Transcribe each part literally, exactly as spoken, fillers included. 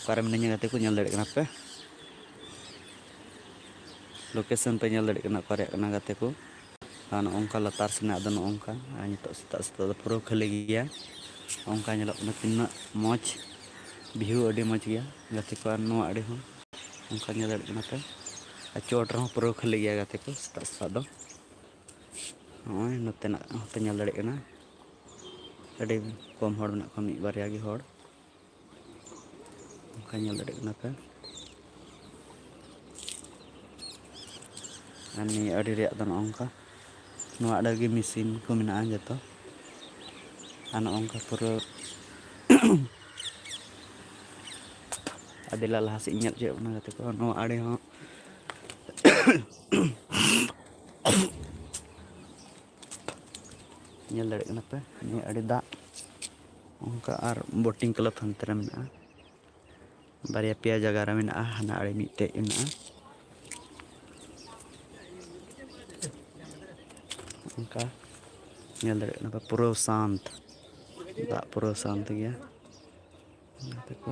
ᱚᱠᱟᱨᱮ ᱢᱤᱱᱟᱹᱧᱟ ᱜᱟᱛᱮ ᱠᱚ, ᱧᱮᱞ ᱫᱟᱲᱮᱭᱟᱜ ᱠᱟᱱᱟ ᱯᱮ᱾ ᱞᱳᱠᱮᱥᱚᱱ ᱯᱮ ᱧᱮᱞ ᱫᱟᱲᱮᱭᱟᱜ ᱠᱟᱱᱟ ᱚᱠᱟ ᱨᱮᱭᱟᱜ ᱠᱟᱱᱟ ᱜᱟᱛᱮ ᱠᱚ᱾ ᱟᱨ ᱱᱚᱜᱼᱚ ᱱᱚᱝᱠᱟ ᱞᱟᱛᱟᱨ ᱥᱮᱱᱟᱜ ᱫᱚ ᱱᱚᱜᱼᱚ ᱱᱚᱝᱠᱟ᱾ ᱟᱨ ᱱᱤᱛᱚᱜ ᱥᱮᱛᱟᱜ ᱥᱮᱛᱟᱜ ᱫᱚ ᱯᱩᱨᱟᱹ ᱠᱷᱟᱹᱞᱤ ᱜᱮᱭᱟ᱾ ᱚᱱᱠᱟ ᱧᱮᱞᱚᱜ ᱠᱟᱱᱟ ᱛᱤᱱᱟᱹᱜ ᱢᱚᱡᱽ ᱵᱷᱤᱭᱩ, ᱟᱹᱰᱤ ᱢᱚᱡᱽ ᱜᱮᱭᱟ ᱜᱟᱛᱮ ᱠᱚ᱾ ᱟᱨ ᱱᱚᱣᱟ ᱟᱹᱰᱤ ᱦᱚᱸ ᱚᱱᱠᱟ ᱧᱮᱞ ᱫᱟᱲᱮᱭᱟᱜ ᱠᱟᱱᱟ ᱯᱮ᱾ ᱟᱨ ᱪᱚᱴ ᱨᱮᱦᱚᱸ ᱯᱩᱨᱟᱹ ᱠᱷᱟᱹᱞᱤ ᱜᱮᱭᱟ ᱜᱟᱛᱮ ᱠᱚ ᱥᱮᱛᱟᱜ ᱥᱮᱛᱟᱜ ᱫᱚ᱾ ᱱᱚᱜᱼᱚᱭ ᱱᱚᱛᱮᱱᱟᱜ ᱦᱚᱸᱯᱮ ᱧᱮᱞ ᱫᱟᱲᱮᱭᱟᱜ ᱠᱟᱱᱟ, ᱟᱹᱰᱤ ᱠᱚᱢ ᱦᱚᱲ ᱢᱮᱱᱟᱜ ᱠᱚᱣᱟ, ᱢᱤᱫ ᱵᱟᱨᱭᱟ ᱜᱮ ᱦᱚᱲ᱾ ᱚᱱᱠᱟ ᱧᱮᱞ ᱫᱟᱲᱮᱭᱟᱜ ᱠᱟᱱᱟ ᱯᱮ᱾ ᱟᱨ ᱱᱤᱭᱟᱹ ᱟᱹᱰᱤ ᱨᱮᱭᱟᱜ ᱫᱚ ᱱᱚᱜᱼᱚ ᱱᱚᱝᱠᱟ, ᱱᱚᱣᱟ ᱟᱹᱰᱤ ᱜᱮ ᱢᱮᱥᱤᱱ ᱠᱚ ᱢᱮᱱᱟᱜᱼᱟ ᱡᱚᱛᱚ᱾ ᱟᱨ ᱱᱚᱜᱼᱚ ᱱᱚᱝᱠᱟ ᱯᱩᱨᱟᱹ ᱟᱹᱰᱤ ᱞᱟ-, ᱞᱟᱦᱟ ᱥᱮᱫ ᱤᱧ ᱧᱮᱞ ᱦᱚᱪᱚᱭᱮᱫ ᱵᱚᱱᱟ ᱜᱟᱛᱮ ᱠᱚ, ᱱᱚᱣᱟ ᱟᱲᱮ ᱦᱚᱸ ᱧᱮᱞ ᱫᱟᱲᱮᱭᱟᱜ ᱠᱟᱱᱟ ᱯᱮ, ᱱᱤᱭᱟᱹ ᱟᱹᱰᱤ ᱫᱟᱜ ᱚᱱᱠᱟ᱾ ᱟᱨ ᱵᱳᱴᱤᱝ ᱠᱞᱟᱵᱽ ᱦᱟᱱᱛᱮ ᱨᱮ ᱢᱮᱱᱟᱜᱼᱟ, ᱵᱟᱨᱭᱟ ᱯᱮᱭᱟ ᱡᱟᱭᱜᱟ ᱨᱮ ᱢᱮᱱᱟᱜᱼᱟ, ᱦᱟᱱᱟ ᱟᱲᱮ ᱢᱤᱫᱴᱮᱡ ᱢᱮᱱᱟᱜᱼᱟ᱾ ᱚᱱᱠᱟ ᱧᱮᱞ ᱫᱟᱲᱮᱭᱟᱜ ᱠᱟᱱᱟ ᱯᱮ, ᱯᱩᱨᱟᱹ ᱥᱟᱱᱛ, ᱫᱟᱜ ᱯᱩᱨᱟᱹ ᱥᱟᱱᱛ ᱜᱮᱭᱟ᱾ ᱜᱟᱛᱮ ᱠᱚ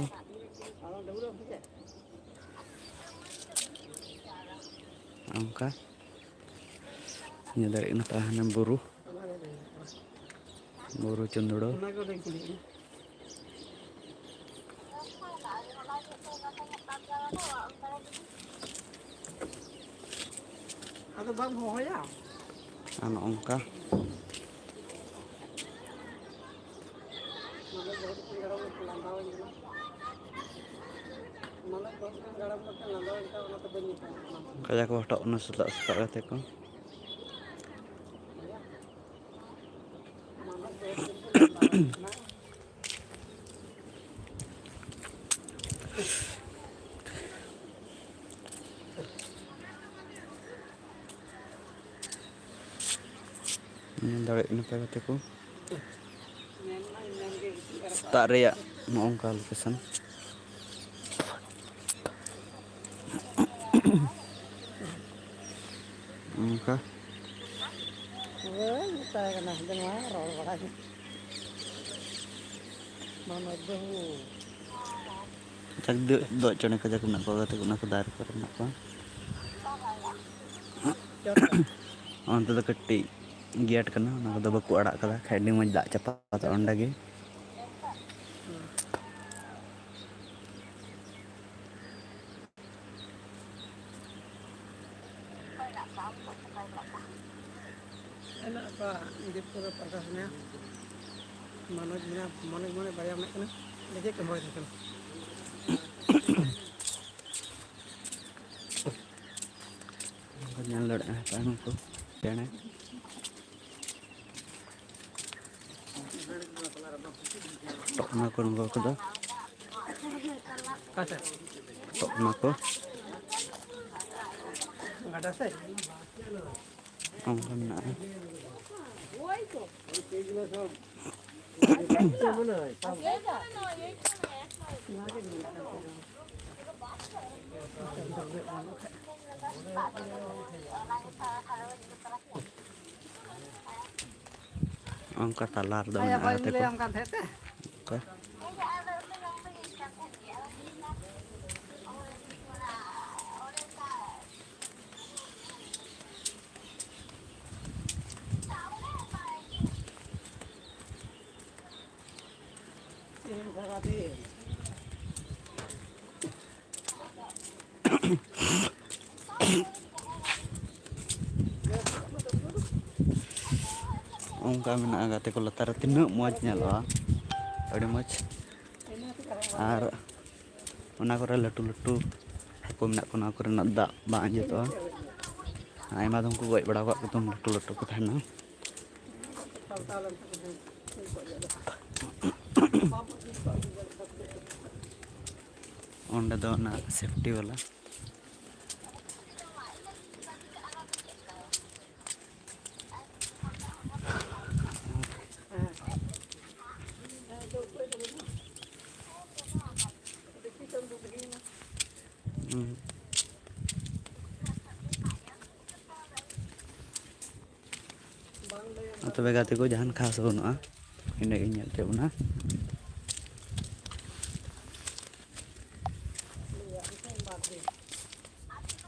ᱚᱱᱠᱟ ᱧᱮᱞ ᱫᱟᱲᱮᱭᱟᱜ ᱠᱟᱱᱟ ᱯᱮ, ᱦᱟᱱᱮ ᱵᱩᱨᱩ, ᱵᱩᱨᱩ ᱪᱩᱸᱫᱲᱩ᱾ ᱟᱫᱚ ᱵᱟᱢ ᱦᱚᱦᱚᱭᱟ? ᱟᱨ ᱱᱚᱜᱼᱚ ᱱᱚᱝᱠᱟ᱾ ᱠᱟᱡᱟᱠ ᱠᱚ ᱦᱚᱴᱚᱜ ᱠᱟᱱᱟ ᱥᱮᱛᱟᱜ ᱥᱮᱛᱟᱜ ᱜᱟᱛᱮ ᱠᱚ᱾ ᱧᱮᱞ ᱫᱟᱲᱮᱭᱟᱜ ᱠᱟᱱᱟ ᱯᱮ ᱜᱟᱛᱮ ᱠᱚ, ᱥᱮᱛᱟᱜ ᱨᱮᱭᱟᱜ ᱱᱚᱜᱼᱚ ᱱᱚᱝᱠᱟ ᱞᱳᱠᱮᱥᱚᱱ᱾ ᱚᱱᱠᱟ᱾ ᱦᱳᱭ, ᱢᱮᱛᱟᱭ ᱠᱟᱱᱟ, ᱦᱟᱸᱰᱮ ᱱᱚᱣᱟ ᱨᱚᱲ ᱵᱟᱲᱟᱭ ᱢᱮ᱾ ᱢᱟᱱᱚᱛ ᱵᱟᱹᱵᱩ᱾ ᱠᱟᱡᱟᱠ ᱫᱚ ᱫᱚᱜ ᱪᱮᱬᱮ ᱠᱟᱡᱟᱠ ᱢᱮᱱᱟᱜ ᱠᱚᱣᱟ, ᱜᱟᱛᱮ ᱠᱚ, ᱚᱱᱟ ᱠᱚ ᱫᱟᱨᱮ ᱠᱚᱨᱮ ᱢᱮᱱᱟᱜ ᱠᱚᱣᱟ᱾ ᱚᱱᱛᱮ ᱫᱚ ᱠᱟᱹᱴᱤᱡ ᱜᱮᱴ ᱠᱟᱱᱟ, ᱚᱱᱟ ᱠᱚᱫᱚ ᱵᱟᱠᱚ ᱟᱲᱟᱜ ᱠᱟᱫᱟ, ᱠᱷᱟᱡ ᱟᱹᱰᱤ ᱢᱚᱡᱽ ᱫᱟᱜ ᱪᱟᱯᱟᱫᱚᱜᱼᱟ ᱚᱸᱰᱮ ᱜᱮ᱾ ᱦᱮᱱᱟᱜ ᱠᱚᱣᱟ ᱫᱤᱯᱠᱚ ᱨᱮ ᱯᱨᱚᱠᱟᱥ ᱢᱮᱱᱟᱭᱟ, ᱢᱚᱱᱳᱡᱽ ᱢᱮᱱᱟᱭᱟ, ᱢᱚᱱᱳᱡᱽ ᱢᱚᱱᱳᱡᱽ ᱵᱟᱨᱭᱟ ᱢᱮᱱᱟᱜ ᱠᱤᱱᱟ, ᱞᱮᱡᱮ ᱠᱟᱹᱢᱦᱟᱹᱭ ᱠᱟᱱᱟ᱾ ᱧᱮᱞ ᱫᱟᱲᱮᱭᱟᱜᱼᱟ ᱱᱩᱠᱩ ᱪᱮᱬᱮ᱾ ᱴᱚᱠᱱᱟ ᱠᱚ ᱱᱚᱝᱠᱟ ᱠᱚᱫᱚ᱾ ᱚᱠᱟ ᱥᱮᱫ? ᱴᱚᱠᱱᱟ ᱠᱚ᱾ ᱜᱟᱰᱟ ᱥᱮᱫ? ᱚᱱᱠᱟ ᱢᱮᱱᱟᱜᱼᱟ᱾ ᱚᱱᱠᱟ ᱛᱟᱞᱟ ᱨᱮᱫᱚ ᱟᱭᱟ ᱢᱮᱱᱟᱜᱼᱟ ᱵᱟᱹᱧ ᱜᱟᱛᱮ ᱠᱚ᱾ ᱞᱟᱹᱭᱟᱢ ᱠᱟᱱ ᱛᱟᱦᱮᱸᱫ ᱛᱮ᱾ ᱚᱱᱠᱟ᱾ ᱛᱮᱦᱮᱧ ᱥᱟᱨᱟ ᱫᱤᱱ᱾ ᱚᱱᱠᱟ ᱢᱮᱱᱟᱜᱼᱟ ᱜᱟᱛᱮ ᱠᱚ, ᱞᱟᱛᱟᱨ ᱨᱮ ᱛᱤᱱᱟᱹᱜ ᱢᱚᱡᱽ ᱧᱮᱞᱚᱜᱼᱟ, ᱟᱹᱰᱤ ᱢᱚᱡᱽ᱾ ᱟᱨ ᱚᱱᱟ ᱠᱚᱨᱮ ᱞᱟᱹᱴᱩ ᱞᱟᱹᱴᱩ ᱦᱟᱹᱠᱩ ᱢᱮᱱᱟᱜ ᱠᱚᱣᱟ, ᱚᱱᱟ ᱠᱚᱨᱮᱱᱟᱜ ᱫᱟᱜ ᱵᱟᱝ ᱟᱸᱡᱮᱫᱚᱜᱼᱟ᱾ ᱟᱭᱢᱟ ᱫᱚᱢ ᱠᱚ ᱜᱚᱡ ᱵᱟᱲᱟ ᱟᱠᱟᱫ ᱠᱚ ᱛᱟᱦᱮᱱ, ᱞᱟᱹᱴᱩ ᱞᱟᱹᱴᱩ ᱠᱚ ᱛᱟᱦᱮᱱᱟ᱾ ᱚᱸᱰᱮ ᱫᱚ ᱚᱱᱟ ᱥᱮᱯᱴᱤ ᱵᱟᱞᱟ᱾ ᱦᱩᱸ᱾ ᱛᱚᱵᱮ ᱜᱟᱛᱮ ᱠᱚ, ᱡᱟᱦᱟᱱ ᱠᱷᱟᱥ ᱵᱟᱹᱱᱩᱜᱼᱟ, ᱤᱱᱟᱹᱜ ᱜᱤᱧ ᱧᱮᱞ ᱦᱚᱪᱚᱭᱮᱫ ᱵᱚᱱᱟ᱾